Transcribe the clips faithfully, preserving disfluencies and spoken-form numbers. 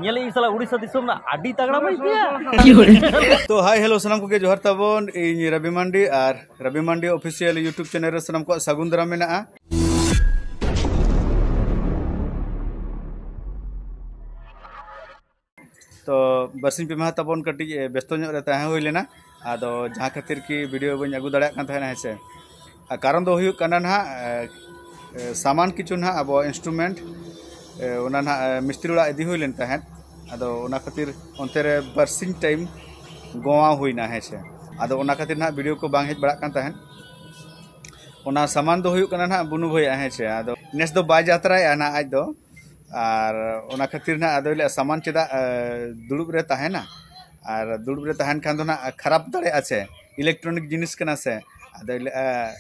ᱧᱮᱞᱮᱫ ᱤᱧ ᱥᱟᱞᱟ ᱩᱲᱤᱥᱥᱟ ᱫᱤᱥᱚᱢ ᱨᱮᱱᱟᱜ ᱟᱹᱰᱤ ᱛᱟᱜᱲᱟ ᱵᱟᱭ ᱤᱫᱤᱭᱟ᱾ ᱛᱚ ᱦᱟᱭ ᱦᱮᱞᱳ ᱥᱟᱱᱟᱢ ᱠᱚᱜᱮ ᱡᱚᱦᱟᱨ ᱛᱟᱵᱚᱱ, ᱤᱧ ᱨᱚᱵᱤ ᱢᱟᱱᱰᱤ ᱟᱨ ᱨᱚᱵᱤ ᱢᱟᱱᱰᱤ ᱚᱯᱷᱤᱥᱤᱭᱟᱞ YouTube ᱪᱮᱱᱮᱞ ᱨᱮ ᱥᱟᱱᱟᱢ ᱠᱚᱣᱟᱜ ᱥᱟᱹᱜᱩᱱ ᱫᱟᱨᱟᱢ ᱢᱮᱱᱟᱜᱼᱟ᱾ ᱛᱚ ᱵᱟᱨᱥᱤᱧ ᱯᱮ ᱢᱟᱦᱟ ᱛᱟᱵᱚᱱ ᱠᱟᱹᱴᱤᱡ ᱵᱮᱥᱛᱚ ᱧᱚᱜ ᱨᱮ ᱛᱟᱦᱮᱸ ᱦᱩᱭ ᱞᱮᱱᱟ, ᱟᱫᱚ ᱡᱟᱦᱟᱸ ᱠᱷᱟᱹᱛᱤᱨ ᱠᱤ ᱵᱷᱤᱰᱤᱭᱳ ᱵᱟᱹᱧ ᱟᱹᱜᱩ ᱫᱟᱲᱮᱭᱟᱜ ᱠᱟᱱ ᱛᱟᱦᱮᱱᱟ, ᱦᱮᱸ ᱥᱮ᱾ ᱟᱨ ᱠᱟᱨᱚᱱ ᱫᱚ ᱦᱩᱭᱩᱜ ᱠᱟᱱᱟ ᱱᱟᱦᱟᱜ, ᱮ, ᱮ, ᱥᱟᱢᱟᱱ ᱠᱤᱪᱷᱩ ᱱᱟᱦᱟᱜ ᱟᱵᱚ ᱤᱱᱥᱴᱨᱩᱢᱮᱱᱴ, ᱮ, ᱚᱱᱟ ᱱᱟᱦᱟᱜ, ᱮ, ᱢᱤᱥᱛᱨᱤ ᱚᱲᱟᱜ ᱤᱫᱤ ᱦᱩᱭ ᱞᱮᱱ ᱛᱟᱦᱮᱸᱫ᱾ ᱟᱫᱚ ᱚᱱᱟ ᱠᱷᱟᱹᱛᱤᱨ ᱚᱱᱛᱮ ᱨᱮ ᱵᱟᱨᱥᱤᱧ ᱴᱟᱭᱤᱢ ᱜᱚᱣᱟ ᱦᱩᱭᱱᱟ, ᱦᱮᱸ ᱥᱮ᱾ ᱟᱫᱚ ᱚᱱᱟ ᱠᱷᱟᱹᱛᱤᱨ ᱱᱟᱦᱟᱜ ᱵᱷᱤᱰᱤᱭᱳ ᱠᱚ ᱵᱟᱝ ᱦᱮᱡ ᱵᱟᱲᱟᱜ ᱠᱟᱱ ᱛᱟᱦᱮᱸᱫ᱾ ᱚᱱᱟ ᱥᱟᱢᱟᱱ ᱫᱚ ᱦᱩᱭᱩᱜ ᱠᱟᱱᱟ ᱱᱟᱦᱟᱜ ᱵᱩᱱᱩ ᱵᱷᱟᱹᱭᱟᱜ, ᱦᱮᱸ ᱥᱮ᱾ ᱟᱫᱚ ᱱᱮᱥ ᱫᱚ ᱵᱟᱭ ᱡᱟᱛᱨᱟᱭᱮᱫᱼᱟ ᱱᱟᱦᱟᱜ ᱟᱡ ᱫᱚ, ᱟᱨ ᱚᱱᱟ ᱠᱷᱟᱹᱛᱤᱨ ᱱᱟᱦᱟᱜ ᱟᱫᱚᱭ ᱞᱟᱹᱭᱟ ᱥᱟᱢᱟᱱ ᱪᱮᱫᱟᱜ, ᱮ, ᱫᱩᱲᱩᱵ ᱨᱮ ᱛᱟᱦᱮᱱᱟ, ᱟᱨ ᱫᱩᱲᱩᱵ ᱨᱮ ᱛᱟᱦᱮᱱ ᱠᱷᱟᱱ ᱫᱚ ᱱᱟᱦᱟᱜ ᱠᱷᱟᱨᱟᱯ ᱫᱟᱲᱮᱭᱟᱜᱼᱟ ᱥᱮ, ᱤᱞᱮᱠᱴᱨᱚᱱᱤᱠ ᱡᱤᱱᱤᱥ ᱠᱟᱱᱟ ᱥᱮ᱾ ᱟᱫᱚᱭ ᱞᱟᱹᱭᱟ,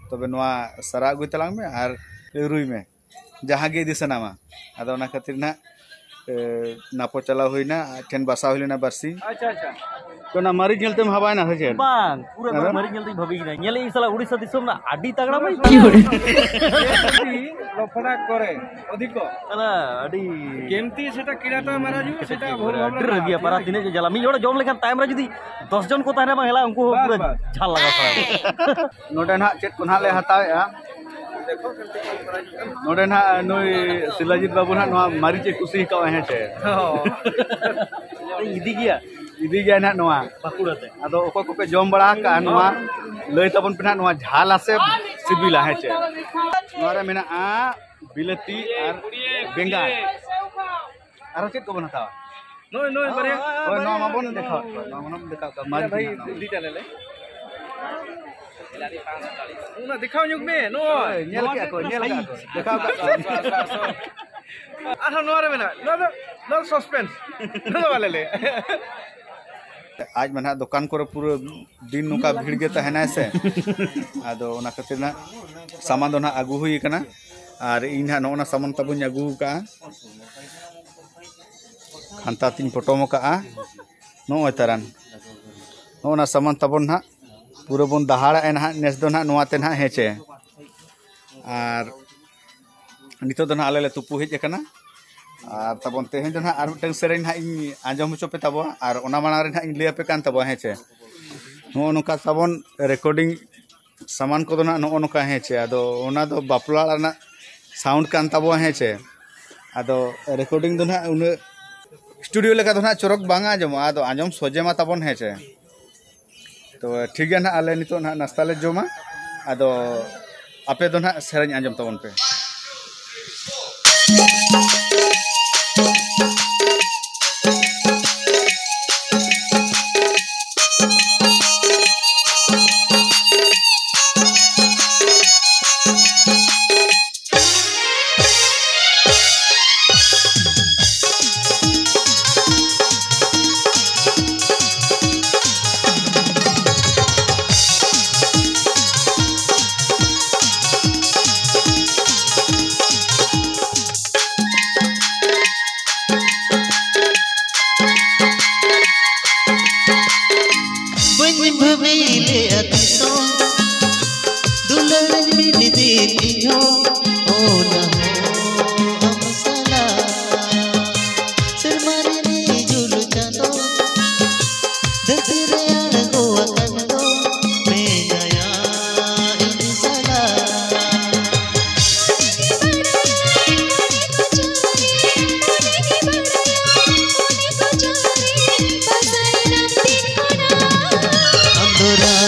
ᱛᱚᱵᱮ ᱱᱚᱣᱟ ᱥᱟᱨᱟ ᱟᱹᱜᱩᱭ ᱛᱟᱞᱟᱝ ᱢᱮ ᱟᱨ ᱨᱩᱭ ᱢᱮ, ᱡᱟᱦᱟᱸ ᱜᱮ ᱤᱫᱤ ᱥᱟᱱᱟᱢᱟ᱾ ᱟᱫᱚ ᱚᱱᱟ ᱠᱷᱟᱹᱛᱤᱨ ᱱᱟᱦᱟᱜ, ᱮ, ᱱᱟᱯᱚ ᱪᱟᱞᱟᱣ ᱦᱩᱭᱱᱟ, ᱟᱡ ᱴᱷᱮᱱ ᱵᱟᱥᱟ ᱦᱩᱭ ᱞᱮᱱᱟ ᱵᱟᱨᱥᱤᱧ᱾ ᱟᱪᱪᱷᱟ, ᱟᱪᱪᱷᱟ᱾ ᱛᱚ ᱚᱱᱟ ᱢᱟᱹᱨᱤᱪ ᱧᱮᱞ ᱛᱮᱢ ᱦᱟᱵᱟᱭᱮᱱᱟ ᱥᱮ ᱪᱮᱫ? ᱵᱟᱝ, ᱯᱩᱨᱟᱹ ᱟᱫᱚ? ᱢᱟᱹᱨᱤᱪ ᱧᱮᱞ ᱛᱮᱧ ᱵᱷᱟᱹᱵᱤ ᱠᱮᱫᱟ᱾ ᱧᱮᱞᱮᱫ ᱤᱧ ᱥᱟᱞᱟ ᱩᱲᱤᱥᱥᱟ ᱫᱤᱥᱚᱢ ᱨᱮᱱᱟᱜ ᱟᱹᱰᱤ ᱛᱟᱜᱲᱟ ᱵᱟᱭ ᱤᱫᱤᱭᱟ᱾ ᱞᱚᱯᱷᱲᱟ ᱠᱚᱨᱮ ᱚᱫᱷᱤᱠᱚ᱾ ᱥᱟᱞᱟ ᱟᱹᱰᱤ ᱠᱮᱢᱛᱤ ᱥᱮᱴᱟ ᱠᱤᱲᱟᱛᱟ ᱢᱟᱨᱟᱡᱩ, ᱥᱮᱴᱟ ᱟᱹᱰᱤ ᱨᱟᱹᱜᱤᱭᱟ ᱯᱟᱨᱟ᱾ ᱛᱤᱱᱟᱹᱜ ᱡᱚ ᱡᱟᱞᱟ, ᱢᱤᱫ ᱦᱚᱲ ᱡᱚᱢ ᱞᱮᱠᱷᱟᱱ ᱛᱟᱭᱚᱢ ᱨᱮ ᱡᱩᱫᱤ ᱫᱚᱥ ᱡᱚᱱ ᱠᱚ ᱛᱟᱦᱮᱱᱟ ᱵᱟᱝ ᱦᱮᱞᱟ, ᱩᱱᱠᱩ ᱦᱚᱸ ᱯᱩᱨᱟᱹ ᱵᱟᱥ, ᱵᱟᱥ᱾ ᱡᱷᱟᱞ ᱞᱟᱜᱟ ᱥᱟᱲᱟ᱾ ᱱᱚᱰᱮ ᱱᱟᱦᱟᱜ ᱪᱮᱫ ᱠᱚ ᱱᱟᱦᱟᱜ ᱞᱮ ᱦᱟᱛᱟᱣᱮᱫᱼᱟ? ᱱᱚᱰᱮ ᱱᱟᱦᱟᱜ ᱱᱩᱭ ᱥᱤᱞᱟᱡᱤᱛ ᱵᱟᱹᱵᱩ ᱱᱟᱦᱟᱜ ᱱᱚᱣᱟ ᱢᱟᱹᱨᱤᱪ ᱮ ᱠᱩᱥᱤ ᱠᱟᱣᱟ, ᱦᱮᱸ ᱪᱮ? ᱤᱫᱤ ᱜᱮᱭᱟ᱾ ᱤᱫᱤ ᱜᱮᱭᱟ ᱱᱟᱦᱟᱜ ᱱᱚᱣᱟ᱾ ᱵᱟᱸᱠᱩᱲᱟ ᱛᱮ᱾ ᱟᱫᱚ ᱚᱠᱚᱭ ᱠᱚᱯᱮ ᱡᱚᱢ ᱵᱟᱲᱟ ᱟᱠᱟᱫᱼᱟ ᱱᱚᱣᱟ, ᱞᱟᱹᱭ ᱛᱟᱵᱚᱱ ᱯᱮ ᱱᱟᱦᱟᱜ, ᱱᱚᱣᱟ ᱡᱷᱟᱞᱟ ᱥᱮ ᱥᱤᱵᱤᱞᱟ, ᱦᱮᱸ ᱪᱮ? ᱱᱚᱣᱟ ᱨᱮ ᱢᱮᱱᱟᱜᱼᱟ ᱵᱤᱞᱟᱹᱛᱤ ᱟᱨ ᱵᱮᱸᱜᱟᱲ᱾ ᱟᱨᱚ ᱪᱮᱫ ᱠᱚᱵᱚᱱ ᱦᱟᱛᱟᱣᱟ? ᱱᱚᱜᱼᱚᱭ, ᱱᱚᱜᱼᱚᱭ ᱵᱟᱨᱭᱟ᱾ ᱦᱳᱭ, ᱱᱚᱣᱟ ᱢᱟᱵᱚᱱ ᱫᱮᱠᱷᱟᱣ ᱠᱚᱣᱟ, ᱱᱚᱣᱟ ᱢᱟᱵᱚᱱ ᱫᱮᱠᱷᱟᱣ ᱠᱚᱣᱟ, ᱢᱟᱹᱨᱤᱪ ᱵᱷᱟᱹᱜᱤ ᱨᱮᱱᱟᱜ ᱱᱚᱣᱟ᱾ ᱤᱫᱤ ᱠᱟᱞᱮ ᱞᱮ᱾ ᱚᱱᱟ ᱫᱮᱠᱷᱟᱣ ᱧᱚᱜ ᱢᱮ, ᱱᱚᱜᱼᱚᱭ᱾ ᱦᱳᱭ, ᱧᱮᱞ ᱠᱮᱫ ᱠᱚ, ᱧᱮᱞ ᱠᱮᱫ ᱠᱚ, ᱫᱮᱠᱷᱟᱣ ᱠᱟᱜ ᱠᱚᱣᱟ᱾ ᱟᱨᱦᱚᱸ ᱱᱚᱣᱟ ᱨᱮ ᱢᱮᱱᱟᱜᱼᱟ, ᱱᱚᱣᱟ ᱫᱚ, ᱱᱚᱣᱟ ᱫᱚ suspense᱾ ᱱᱚᱣᱟ ᱫᱚ ᱵᱟᱞᱮ ᱞᱟᱹᱭᱟ᱾ ᱟᱡ ᱢᱟ ᱱᱟᱦᱟᱜ ᱫᱚᱠᱟᱱ ᱠᱚᱨᱮ ᱯᱩᱨᱟᱹ ᱫᱤᱱ ᱱᱚᱝᱠᱟ ᱵᱷᱤᱲ ᱜᱮ ᱛᱟᱦᱮᱱᱟᱭ ᱥᱮ, ᱟᱫᱚ ᱚᱱᱟ ᱠᱷᱟᱹᱛᱤᱨ ᱱᱟᱦᱟᱜ ᱥᱟᱢᱟᱱ ᱫᱚ ᱱᱟᱦᱟᱜ ᱟᱹᱜᱩ ᱦᱩᱭ ᱟᱠᱟᱱᱟ᱾ ᱟᱨ ᱤᱧ ᱱᱟᱦᱟᱜ ᱱᱚᱜᱼᱚ ᱱᱟ ᱥᱟᱢᱟᱱ ᱛᱟᱵᱚᱧ ᱟᱹᱜᱩ ᱟᱠᱟᱫᱼᱟ, ᱠᱷᱟᱱᱛᱟ ᱛᱤᱧ ᱯᱚᱴᱚᱢ ᱟᱠᱟᱫᱼᱟ᱾ ᱱᱚᱜᱼᱚᱭ ᱛᱟᱨᱟᱱ, ᱱᱚᱜᱼᱚ ᱱᱟ ᱥᱟᱢᱟᱱ ᱛᱟᱵᱚᱱ ᱱᱟᱦᱟᱜ ᱯᱩᱨᱟᱹ ᱵᱚᱱ ᱫᱟᱦᱟᱲᱟᱜᱼᱟ ᱱᱟᱦᱟᱜ ᱱᱮᱥ ᱫᱚ ᱱᱟᱦᱟᱜ ᱱᱚᱣᱟ ᱛᱮ ᱱᱟᱦᱟᱜ, ᱦᱮᱸ ᱪᱮ᱾ ᱟᱨ ᱱᱤᱛᱚᱜ ᱫᱚ ᱱᱟᱦᱟᱜ ᱟᱞᱮ ᱞᱮ ᱛᱩᱯᱩ ᱦᱮᱡ ᱟᱠᱟᱱᱟ᱾ ᱟᱨ ᱛᱟᱵᱚᱱ ᱛᱮᱦᱮᱧ ᱫᱚ ᱱᱟᱦᱟᱜ ᱟᱨ ᱢᱤᱫᱴᱟᱝ ᱥᱮᱨᱮᱧ ᱱᱟᱦᱟᱜ ᱤᱧ ᱟᱸᱡᱚᱢ ᱦᱚᱪᱚ ᱯᱮ ᱛᱟᱵᱚᱱᱟ, ᱟᱨ ᱚᱱᱟ ᱢᱟᱲᱟᱝ ᱨᱮ ᱱᱟᱦᱟᱜ ᱤᱧ ᱞᱟᱹᱭ ᱟᱯᱮ ᱠᱟᱱ ᱛᱟᱵᱚᱱᱟ, ᱦᱮᱸ ᱪᱮ? ᱱᱚᱜᱼᱚ ᱱᱚᱝᱠᱟ ᱛᱟᱵᱚᱱ ᱨᱮᱠᱚᱨᱰᱤᱝ ᱥᱟᱢᱟᱱ ᱠᱚᱫᱚ ᱱᱟᱦᱟᱜ ᱱᱚᱜᱼᱚ ᱱᱚᱝᱠᱟ, ᱦᱮᱸ ᱪᱮ? ᱟᱫᱚ ᱚᱱᱟ ᱫᱚ ᱵᱟᱯᱞᱟ ᱚᱲᱟᱜ ᱨᱮᱱᱟᱜ ᱥᱟᱣᱩᱱᱰ ᱠᱟᱱ ᱛᱟᱵᱚᱱᱟ, ᱦᱮᱸ ᱪᱮ? ᱟᱫᱚ ᱨᱮᱠᱚᱨᱰᱤᱝ ᱫᱚ ᱱᱟᱦᱟᱜ ᱩᱱᱟᱹᱜ ᱥᱴᱩᱰᱤᱭᱳ ᱞᱮᱠᱟ ᱫᱚ ᱱᱟᱦᱟᱜ ᱪᱚᱨᱚᱠ ᱵᱟᱝ ᱟᱸᱡᱚᱢᱚᱜᱼᱟ, ᱟᱫᱚ ᱟᱸᱡᱚᱢ ᱥᱚᱡᱷᱮ ᱢᱟ ᱛᱟᱵᱚᱱ, ᱦᱮᱸ ᱪᱮ? ᱛᱚ ᱴᱷᱤᱠ ᱜᱮᱭᱟ ᱱᱟᱦᱟᱜ, ᱟᱞᱮ ᱱᱤᱛᱚᱜ ᱱᱟᱦᱟᱜ ᱱᱟᱥᱛᱟ ᱞᱮ ᱡᱚᱢᱟ, ᱟᱫᱚ ᱟᱯᱮ ᱫᱚ ᱱᱟᱦᱟᱜ ᱥᱮᱨᱮᱧ ᱟᱸᱡᱚᱢ ᱛᱟᱵᱚᱱ ᱯᱮ᱾ ᱵᱟᱹᱧ ᱵᱷᱟᱹᱵᱤ ᱞᱮᱫᱼᱟ ᱛᱤᱥ ᱦᱚᱸ ᱫᱩᱞᱟᱹᱲ ᱢᱤᱫ ᱫᱤᱱ ᱤᱧ ᱦᱚᱸ ᱚᱱᱟ ᱦᱚᱸ ᱟᱢ ᱥᱟᱞᱟᱜ᱾ ᱥᱮᱨᱢᱟ ᱨᱤᱱᱤᱡ ᱡᱩᱞᱩ ᱪᱟᱸᱫᱚ ᱫᱷᱟᱹᱨᱛᱤ ᱨᱮ ᱟᱬᱜᱚ ᱟᱠᱟᱱ ᱫᱚ ᱢᱮᱱᱟᱭᱟ ᱤᱧ ᱥᱟᱞᱟᱜ᱾ ᱟᱢ ᱫᱚ ᱨᱟᱡᱽ